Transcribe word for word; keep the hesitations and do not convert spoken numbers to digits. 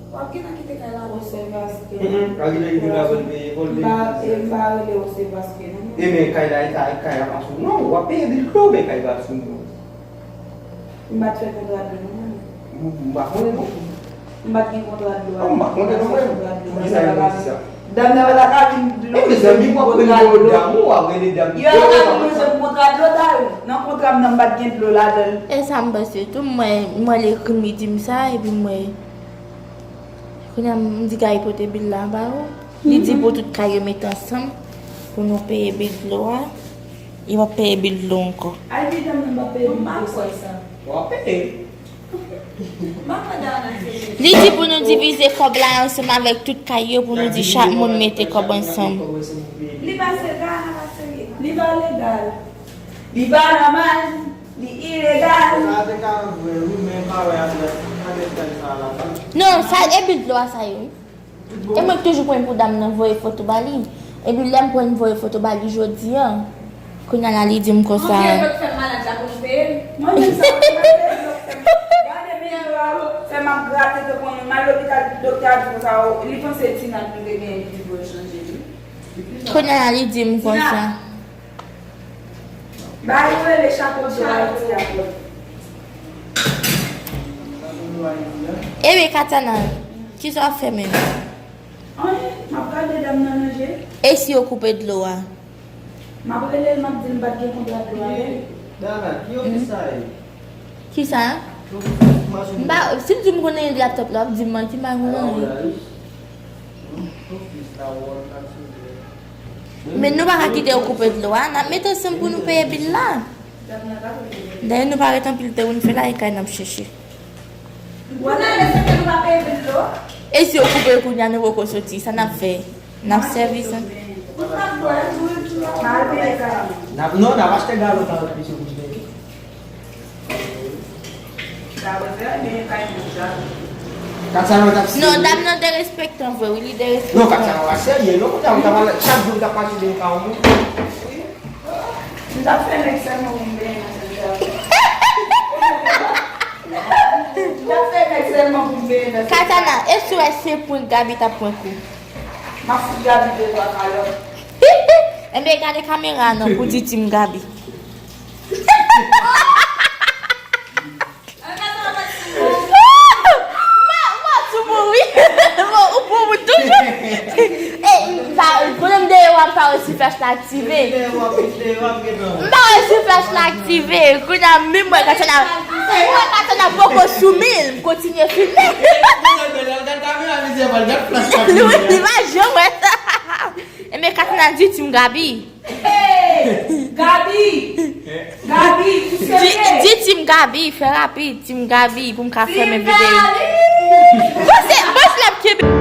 W ap gentan kite kay la pou sèvi aske. Mm, mm. Al gentan kite kay la pou l peye, pou l peye. M pa, e m pa rele w se paske non. E men kay la, e kay, kay la pa sou non. W ap peye bil dlo, men kay pa sou non. M pa t fè kontra dlo non mwen. M, m pa konnen non. M pa t gen kontra dlo. Oh, m pa konnen non mwen. Kontra dlo. Kisa yo di sa? Dam nan pa ta ka vin dlo. E mezanmi, w ap rele dlo dam ou, w ap rele dam. Yo pa ka vin manje m kontra dlo dayè. Nan kontra m nan m pa t gen dlo ladan l. E sa m panse tou, mwen, mwen li ekri m, li di m sa, epi mwen, kounye a m di Gaby pote bil la ba ou. Li di pou tout kay yo met ansanm pou nou peye bil dlo a. Li p ap peye bil dlo ankò. Ay, medam nan p ap peye bil dlo sa. W ap peye. Li di pou nou divize kòb la ansanm avèk tout kay yo, pou nou di chak moun mete kòb ansanm. Li pa serye, Dana pa serye. Li pa legal. Li pa nòmal. Li ilegal. Sa te ka vre, wi, men m pa wè adrès, adrès kay sa la. Non, sa e bil dlo a sa ye, wi. E mwen ki toujou pran pou dam nan voye foto ba li. Epi lè m pran voye foto ba li jodi a, kounye a la li di m konsa. Monchè, yo t fè m malad la pou nou peye m. Mwen menm sa, mwen pa peye doktè m. Gade men yo a, fè m ap grate tankou yon mal lopital, doktè a di konsa, o, li panse Tina nou te genyen ki pou yo chanje li. Kounye a la li di m konsa. Ba yo rele chapo dlo Ayiti a, bro. Ebyen, Katana, kisa w ap fè menm? Anyen, m ap gade dam nan nan je. E si yo koupe dlo a? M ap rele l, m ap di l m pa t gen kontra dlo avè l. Dana, ki ofis sa ye? Kisa? M pa, si m di m konnen laptop la, w ap di m manti, m pa konnen anyen. Men nou pa ka kite yo koupe dlo a, n ap met ansanm pou nou peye bil la. Dayè nou pa ret anpil tan, wi, n fè la e kay n ap chèche. Bon, nan lè sa ke nou pa peye bil dlo. E si yo koupe kounye a nou poko soti, sa n ap fè? N ap sèvi sa. N ap, non, n ap achte galon karant pye sou bouch bebe. Sa vle di, men kay moun sa. Katana t ap serye. Non, dam nan derespektan vre, wi, li derespektan. Non, Katana pa serye, non, kounye a, ou ta pral, chak jou ou t ap mache deyò kay yon moun. M t ap fè nèg sèlman pou m benyen nan sèl sa. M t ap fè nèg sèlman pou m benyen nan sèl sa. Katana, e si w wè se prank Gaby t ap prank ou? M ap fout Gaby de twa kalòt. Enben, gade kamera a non, pou di Team Gaby. Mwen, mwen tou mouri. Bon, ou pou mouri toujou. E, pa, pwoblèm de yo a m pa resi flèch la aktive. M pa resi flèch la aktive. Kounye a, menm mwen, Katana, menm mwen, Katana poko sou mil. M kontinye filme. Li, li pa janm wè. Enben, Katana di Team Gaby. Hey! Gaby! Gaby, ou serye? Di, di Team Gaby, fè rapid, Team Gaby, pou m ka fèmen videyo. Bon, se, bon, se l ap kenbe.